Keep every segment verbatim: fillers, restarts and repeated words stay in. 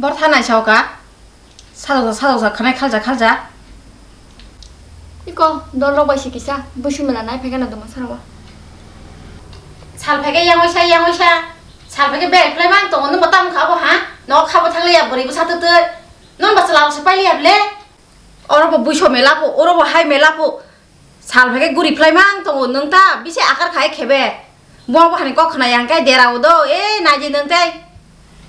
Bor tha nai sao ka. Sajoksa sajoksa khwnai khalja khalja. Iko dol rok bai si kisa buisu mela nai phaikha na doma sarao. Sal phaikhe yang oisa yang oisa. Sal phaikhe bere khlai mang tongo nwng bo tamo kha bo ha. No kha bo thang ya bwrwi bwsa twtwi. Nwng bo chwla rok se pai ya ble. Oro bo buiso mela pho, oro bo hai mela pho. Sal phaikhe guri phlai mang tongo nwng ta bisi akar khai khebe. Bo bo hani kok khna yang kai dera o do, e naidi nwng tai.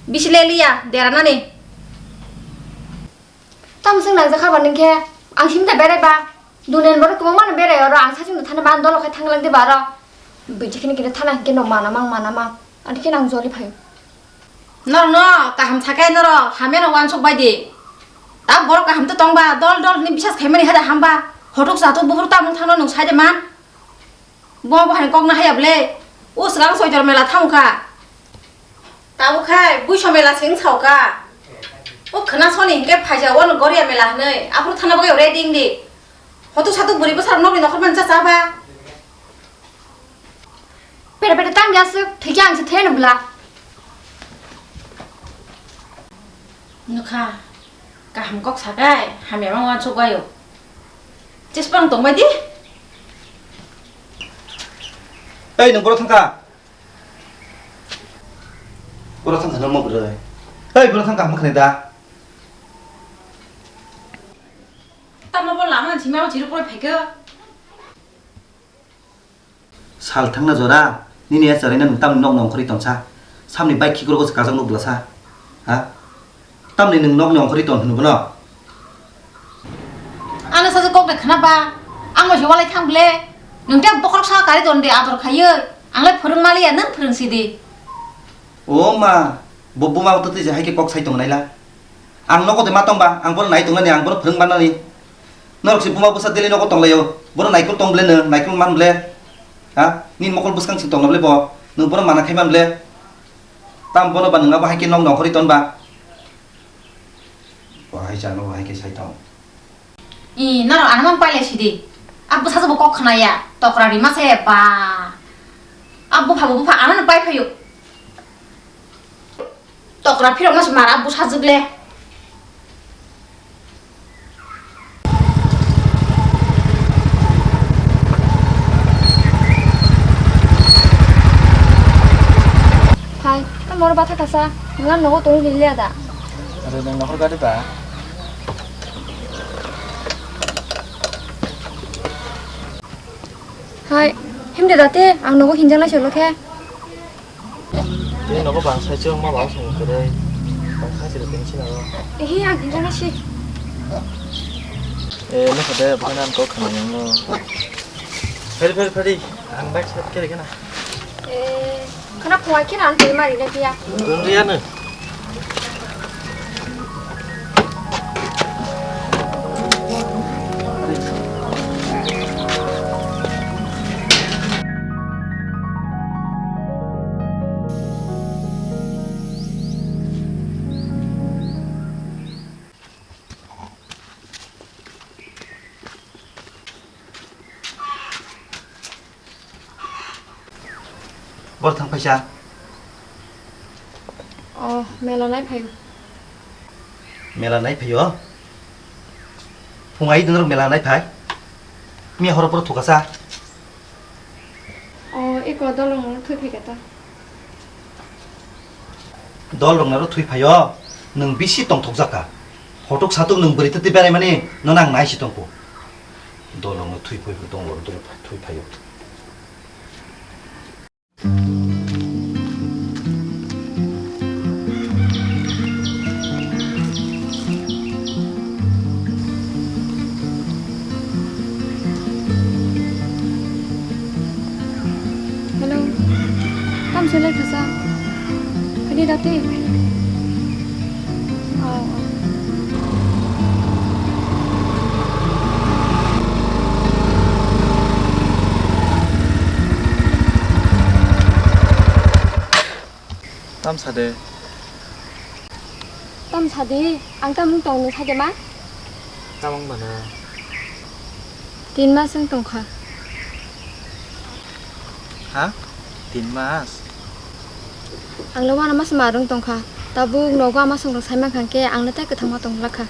Bisi le liya dera nani. Tamo sing nang jakha ba nwng khe, ang sim da berai ba. Dunian borok kwbangma no berai oro, ang sachung da thana ba, ang dolo khai thang lang de ba oro. Bwtwi khini kini thana hinkhe no mana mang, mana mang. Ani khe nang joli phaio. Norokno kaham sakhe norok hamyano uansuk bai di. Ta borok kaham to tongba, dol dol hwnwi bisas khaimani hada hamba. Hotok satok buphuru tamung thangno nwng sai de man. Bo bo hai kokna haya ble. O swkang soitor mela thang kha. Tabuk khai buiso mela sing sao kha. O khwna soni hinkhe phaija uano goria mela hwnwi. Aphuru thana bagwi ready wng di. Hotok satok bwrwi bwsarok nokni nokhor mancha cha ba. Pera pera tang ya suk, thikya ang se theno bla. Nukha, kaham kok sakai, hamya mang wansuk wayo. Chespang tong bai di. Ei, nung boro thangka. Boro thangka nang mo bwrwi. Ei, boro thangka, mo khani da. Tamo bo lama sima bo chiru pore phaikha. Sal thangna jora, nini ya charaina nwng tamni nokni ongkhorwi tonsa? Samni bai khikrok se kajak nuk bwlasa? Ha? Tamni nwng nokni ongkhorwi ton hwnwi bono? Ano sajak kok de khna ba, ang bai se walai thang ble. Nwng te bokhorok sa kari ton de ador khaiwi, ang lai phwrwng maliya nwng phwrwng si di. O ma, bo buma to twi je hai khe kok sai tong naila. Ang nogo de ma tong ba, ang bono nai tong nani, ang bono phwrwng man nani. Norok se buma bwsa daily nogo tong laio. Bono naikol tong ble no, naikol man ble. Ha? Nini mokol bwskang sing tong na ble bo. Nwng bono mana khai man ble. Tam bono ba nwng abo hai khe nok nongkhorwi ton ba. Bo hai chano bo hai khe sai tong. I, norok ano mang pailai sidi. A bwsa bo kok khna ya. Tokra rima se ba. A bupha bo bupha ano no pai phaio. Tokra phirok no se mara bwsa jwk le. Hai, tamo oro batha kasa, nwng nogo tongwi liya da? Are nwng nohor gari ba? Hai, himde da te, ang nogo hinjak nai se ulo khe. Tei nogo bang sai chwng ma bang song kwrwi. Bang sai chwng tei sina ro. Ehe, ang hinjak nai se. Eh, nokha de, bwkhani ang kok khna yang no. Phari, phari, phari. Ang bike start khe rikhe na. Eh, khana phwai khe na ang twi mari na phiya. Rung riya no. Bor thang phaisa. Oh, mela nai phaio. Mela nai phaio? Phung ai dun mela nai phai. Mi horo poro thukasa. Oh, iko dolong thwi phika ta. Dol rok naro thwi phaio, nwng bisi tongthok jaka. Hotok satok nwng bwrwi twtwi berai mani no nang nai si tongkho. Dol rok no thwi phoi tong rok thwi phaio. Hello. Tam selai khasa. Kani dati? Oh, oh. Tam sade. Tam sadi, ang tamung tong nung sade ma? Tamung bana. Tin mas wng tongkha. Ha? Tin mas? Ang lo wana mas marung tongkha. Tabuk nogo ama songrok sai mankha khe ang le tei kwthangma tong glak kha.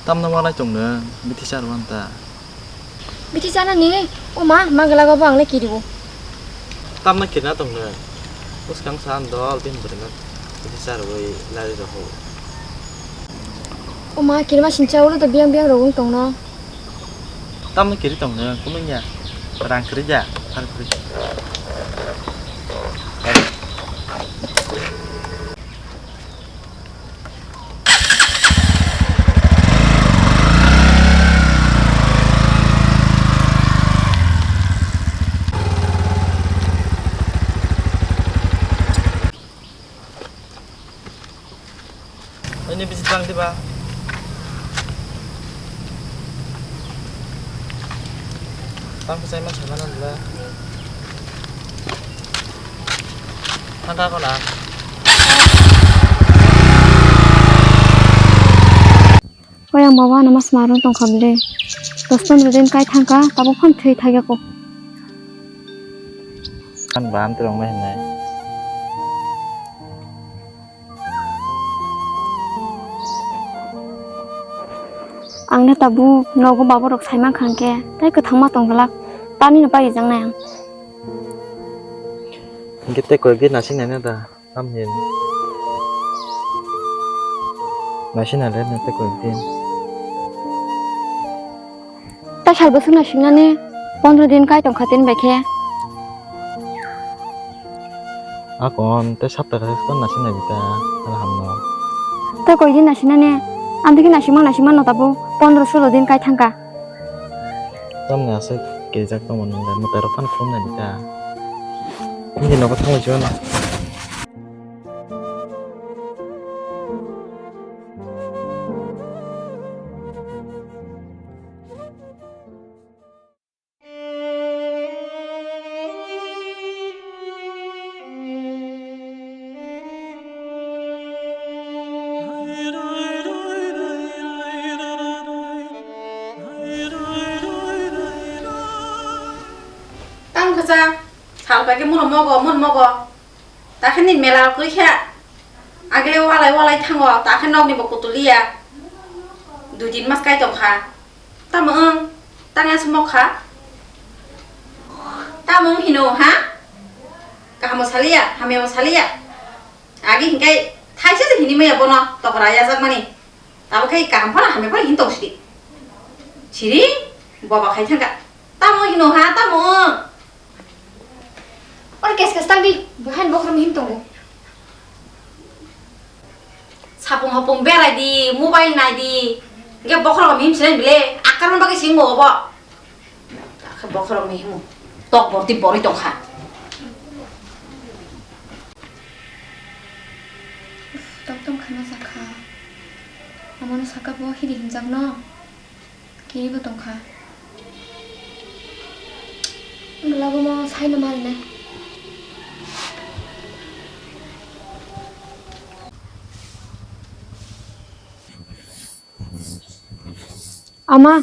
Tamno walai tong nwng, bithi cha rw anta. Bithi chanani, o ma, ma gwlago bo ang le kiriwo. Tamno kirina tong nwng, bwskang sa ang dol bini bwrwino bithi cha rwui lari rw ho. O ma, kirima sincha ulo to biyang biyang rw wng tong no. Tamno kiri tong nwng, kunu ya, rang kwrwi ya, phar kwrwi. Ini bisi tang diba? Tang kisai ma sama nang dula. Tang ka kona. Oyang baba ano ma smarung tongkha bwle. Dos pondro din kai thangkha, tabuk phano thwi thaiya ko. Kan bam tu rong mai hinai. Ang ne tabuk nogo baba rok sai mankha hwnkhe, tei kwthangma tong glak, tani no pai rijak nai ang. Hwnkhe tei koi bini nasing nai na da? Tamni. Naising nai le nang tei koi din. Tai sal bwswk naising nani pondro din kai tong kha tin bai khe. Akon tei sapta khe kon naising nai bita ala hamno. Tai koi din naising nani? Amtwi khe naising ma naising ma no tabuk pondro solo din kai thang kha. Tamni aswk kejak tongma nwng da mwtai rok phano khulum nai bita. Nini nogo thangwi chuano. Tang khacha, sal pai khe muno mogo, mun mogo. Ta khe ni mela rok twi khe. Agle walai walai thango, ta khe nokni bo kutuliya. Dui tin mas kai tong kha. Tamo wng, tang ya sumok kha. Tamo wng hino ha? Kahamo saliya, hamyamo saliya. Agi hinkai thaisa se hini maya bono tokra yajakmani. Tabo khai kaham phano hamya phano hin tong sidi. Siri, boba khai thangka. Tamo hino ha, tamo wng. Oro kes kes tang di, buhan bokhorok him tongo. Sapung hapung berai di, mobile nai di. Hingke bokhorok him sinai bile, akar bagwi sing bo obo. Akhe bokhorok ni himu. Tok borti borwi tongkha. Tok tong khana sakha. Amano saka bo hidi hinjak no. Kiribo tongkha. Bwlago mo saino marinai. Ama.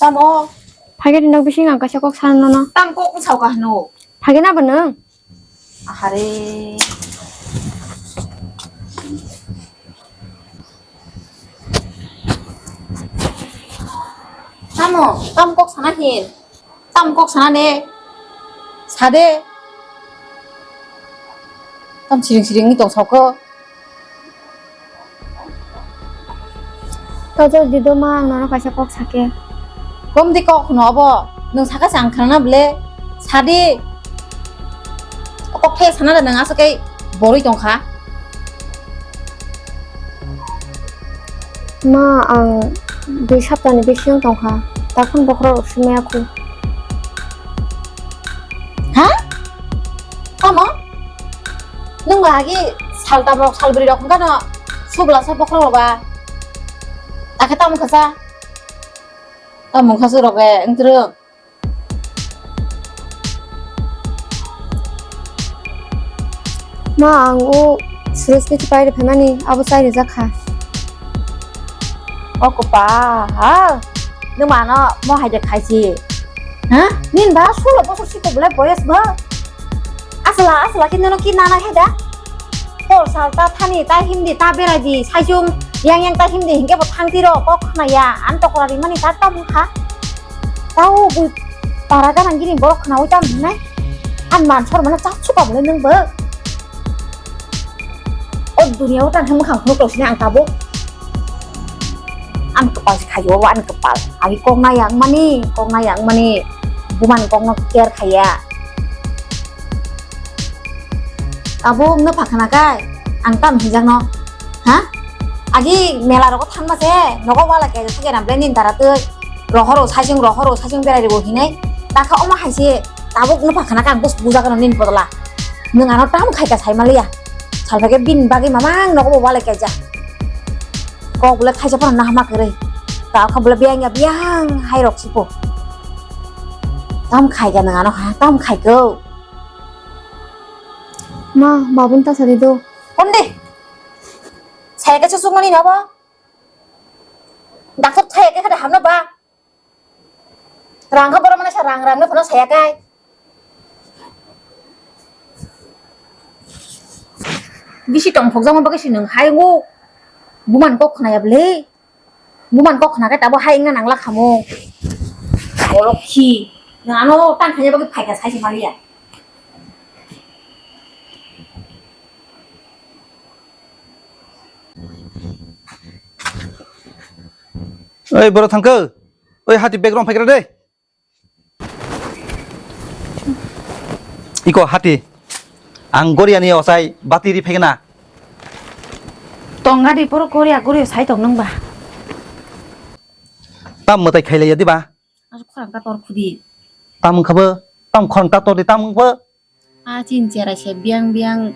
Tamo? Phagedi nok bising ang kaisa kok sana nono. Tam kok sao ka hino? Phagena bo nwng? Ahare. Tamo, tam kok sana hin. Tam kok sana ne. Sade. Tam siring siring ni tong soko. Tojor dido ma, ang nono kaisa kok sake. Komdi kok hwno obo? Nwng saka se ang khnana bwle? Sadi. O kok the sana da nwng aswk khe borwi tongkha. Ma, ang dui saptani bisingo tongkha. Takhon bokhorok rok sumaya khu. Ha? Tamo? Nwng ba agi sal tabrok sal bwrwi rok hwnkha no subla sa bokhorok rok ba. Takhe tamo kha sa? Tamo kha su rok be wngtru. Ma, ang o Suresh ni pai rw phaimani abo chai rijak kha. O kwpa, ha? Nwng mano mo hai de khaisi. Ha? Nin ba sulo bosor siko bole boyes ba? Asla, asla ki nono ki nana hai da? Por sal ta thani, ta himdi, ta berai di, saisung yang yang ta himdi, hinkhe bo thang tiro, kok khna ya, ang tokora rimani ta tam kha. Tao bui para gana gini borok khna oi tam hinai. Ang man sor mana chak suka bole nung bo. O dunia o tang mukhang phunuk rok sini ang tabuk. Ang kepal si khayo, ang kepal. Agi kok na yang mani, kok na yang mani. Buman kok no care khaya. Tabuk no phakna kai, ang tam hinjak no. Ha? Agi mela rogo thangma se, nogo wala ke thage ram ble nin tara twi. Rohoro sajing, rohoro sajing berai ribo hinai. Takha oma hai se, tabuk no phakna kai, bus buja kano nin podla. Nung ano tam khai ka sai maliya. Salpha ke bin bagi mamang nogo bo wala ke ja. Kok bole thaisa phano nahama kwrwi. Takha bole biyang ya biyang hai rok sipo. Tam khai ka nung ano ha, tam khai ko. Ma, babun ta sadi do. Undi. Saya ke susuk mani nabo. Daktor saya ke kada hamna ba. Rang ka borok mane sa rang rang no phano saya kai. Bisi tong phok jama bagwi si nung hai ngu. Buman kok khna ya bole. Buman kok khna khe tabo hai wngna nangla khamu. Borok khi. Nang ano tang khanya bagwi phaikha sai se maliya. Oi, borok thangkhe. Oi, hati bag rong phaikra de. Iko hati, ang Goriani osai bati ri phegna. Tong gari poro Goria Goria sai tong nung ba. Tam mwtai khailaiya diba? Ar khorang ta tor khudi. Tam wngkha bo, tam khorang ta tor di, tam wngkha bo. A chin cherai se biang biang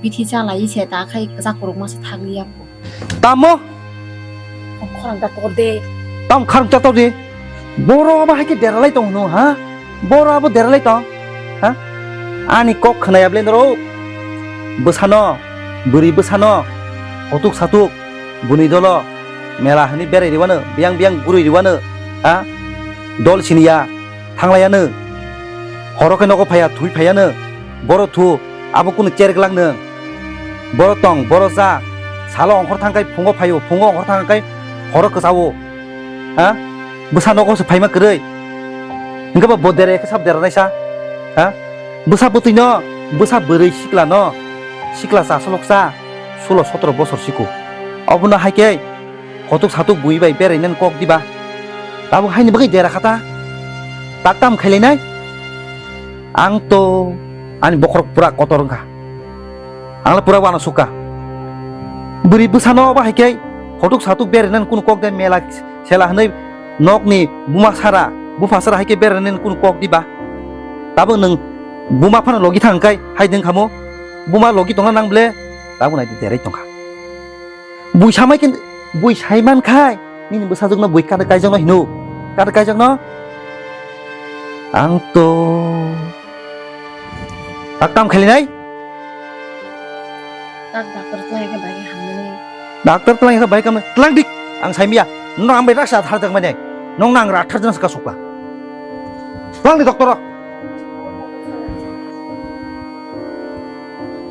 bithi chalai se ta khai kwchak kwrwngma se thang liya bo. Tamo? O khorang ta tor de. Tam khorang ta tor de. Boro abo hai khe deralai tong hwno, ha? Boro abo deralai tong, ha? Ani kok khwnaya ble norok. Bwsano, bwrwi bwsano, hotuk satuk, bwrwi dolo, mela hwnwi berai rwano, biyang biyang gurui rwano, ha? Dol siniya. Thanglaiya nw. Horo khe nogo phaiya, thwi phaiya nw. Boro thu, abo kunu cher glak nw. Boro tong, boro cha. Salo ongkhor thang khai phungo phaio, phungo ongkhor thang khai horo kwchao. Ha? Bwsa nogo se phaima kwrwi. Hwnkhe bo, bo dere khe sab dera naisa. Ha? Bwsa bwtwi no, bwsa bwrwi sikla no. Sikla cha solok cha. Sulo sotro bosor siko. Obono hai khe Kotuk satuk bui bai berainani kok diba? Tabuk haini bagwi dera kha ta? Tak tam khailainai? Ang to ani bokhorok pura kotor wngkha. Ang le pura uanasuk kha. Bwrwi bwsano obo hai khe kotuk satuk berainani kunu kok de mela sela hwnwi nokni buma sara, bupha sara hai khe berainani kunu kok diba? Tabuk nwng buma phano logi thang kai hai de wngkha mo? Buma logi tongna nang ble? Tabuk nai de derai tongkha. Bui samai khe, bui sai man khai, nini bwsajwkno bui kar kaijakno hino. Kar kaijakno? Ang to tak kam khailinai. Tak doctor twlang khe bai hamnani. Doctor twlang khe bai kam twlang dik. Ang sai miya. Nang ang bai raksa thar jak mane. Nong nang ra thar jang ska sukla. Twlang di doctor.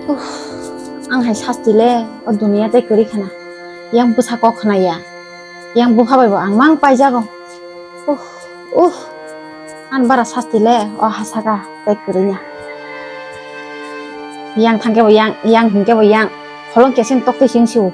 Uff, ang hai sasti le o duniya tei kwrwi khana. Yang bwsa kok khna ya. Yang bupha bai bo ang mang paijago. Uff, uff. Ang bara sasti le o hasaka tei kwrwi ya. Yang thangke bo yang, yang hingke bo yang. Holong kesin tok tei sing siu.